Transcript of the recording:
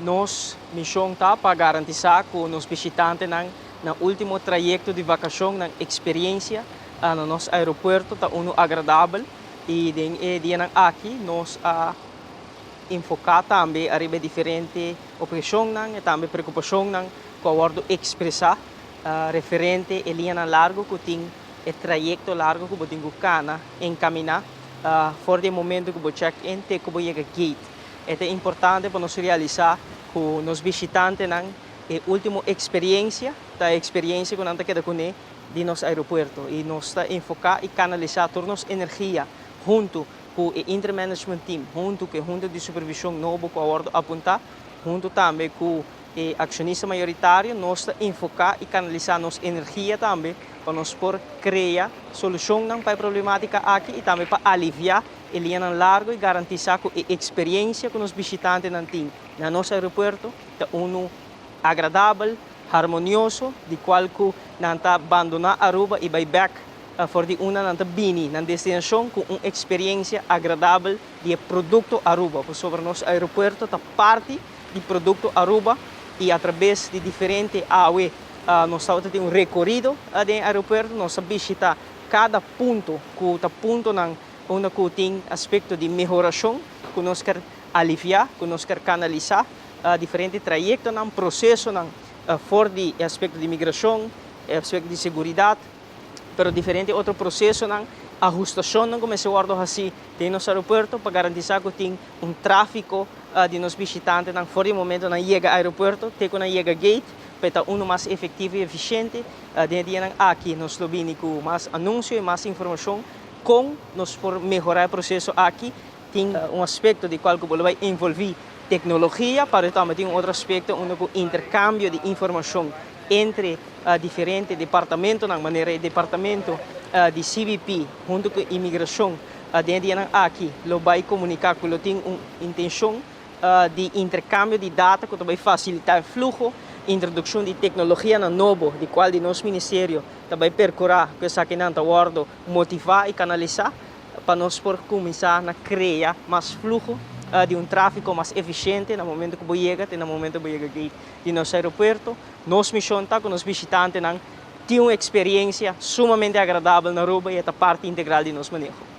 Nos mishon ta pa garantisá ku nos bishitantenan nan último trayekto di vakashon, nan eksperensia na nos aeropuerto ta unu agradabel i den e dianan aki nos a enfoká tambe ariba e diferente opheshonnan i tambe preokupashonnan ku a wòrdu ekspresá referente e liñanan largu ku tin, e trayekto largu ku bo tin ku kana enkaminá for di e momento ku bo check in te ku bo yega gate. E ta importante pa nos realisá ku nos bishitantenan e último eksperiencia ta e eksperiencia ku nan ta keda kuné di nos aeropuerto i nos ta enfoká i kanalisá tur nos energia huntu ku e Interim Management Team, huntu ku e Hunta di Supervishon nobo ku a wòrdu apuntá, huntu tambe ku e akshonista mayoritario. Nos ta enfoká i kanalisá nos energia tambe pa nos por krea solushonnan pa e problemátika aki i tambe pa aliviá e liñanan largu i garantisá ku e eksperiencia ku nos bishitantenan tin na nos aeropuerto ta unu agradabel, harmonioso, di kual ku nan ta bandoná Aruba i bai bèk for di unda nan ta bini nan destinashon ku un eksperiencia agradabel di e produkto Aruba, pasobra nos aeropuerto ta parti di produkto Aruba i atrabes di diferente awe nos tabata tin un rekorido den e aeropuerto, nos a bishita kada punto ku ta puntonan unda ku tin aspekto di mehorashon ku nos ker aliviá, ku nos ker kanalisá diferente trayektonan, prosesonan for di e aspekto di migrashon, e aspekto di seguridat, pero diferente otro prosesonan, ahustashonnan ku mester wòrdu hasí den nos aeropuerto pa garantisá ku tin un tráfiko di nos bishitantenan for di e momento nan yega aeropuerto te ku nan yega gate pa e ta unu mas efektivo i efisiente. Den e dianan aki nos lo bini ku mas anunsio i mas informashon kon nos por mehorá e proseso aki. Tin un aspekto di kual ku bo lo bai envolví teknologia, pero tambe tin un otro aspekto unda ku interkambio di informashon entre diferente departamentonan, manera e departamento di CBP huntu ku imigrashon den e dianan aki lo bai komuniká ku lo tin un intenshon di interkambio di data ku ta bai fasilitá e fluho, introdukshon di teknologianan nobo di kual di nos ministerio ta bai perkurá ku esakinan ta wòrdu motivá i kanalisá pa nos por kuminsá na krea mas fluho di un tráfiko mas efisiente na momento ku bo yega te na momento ku bo yega gate di nos aeropuerto. Nos mishon ta ku nos bishitantenan tin un eksperensia sumamente agradabel na Aruba i e ta parti integral di nos maneho.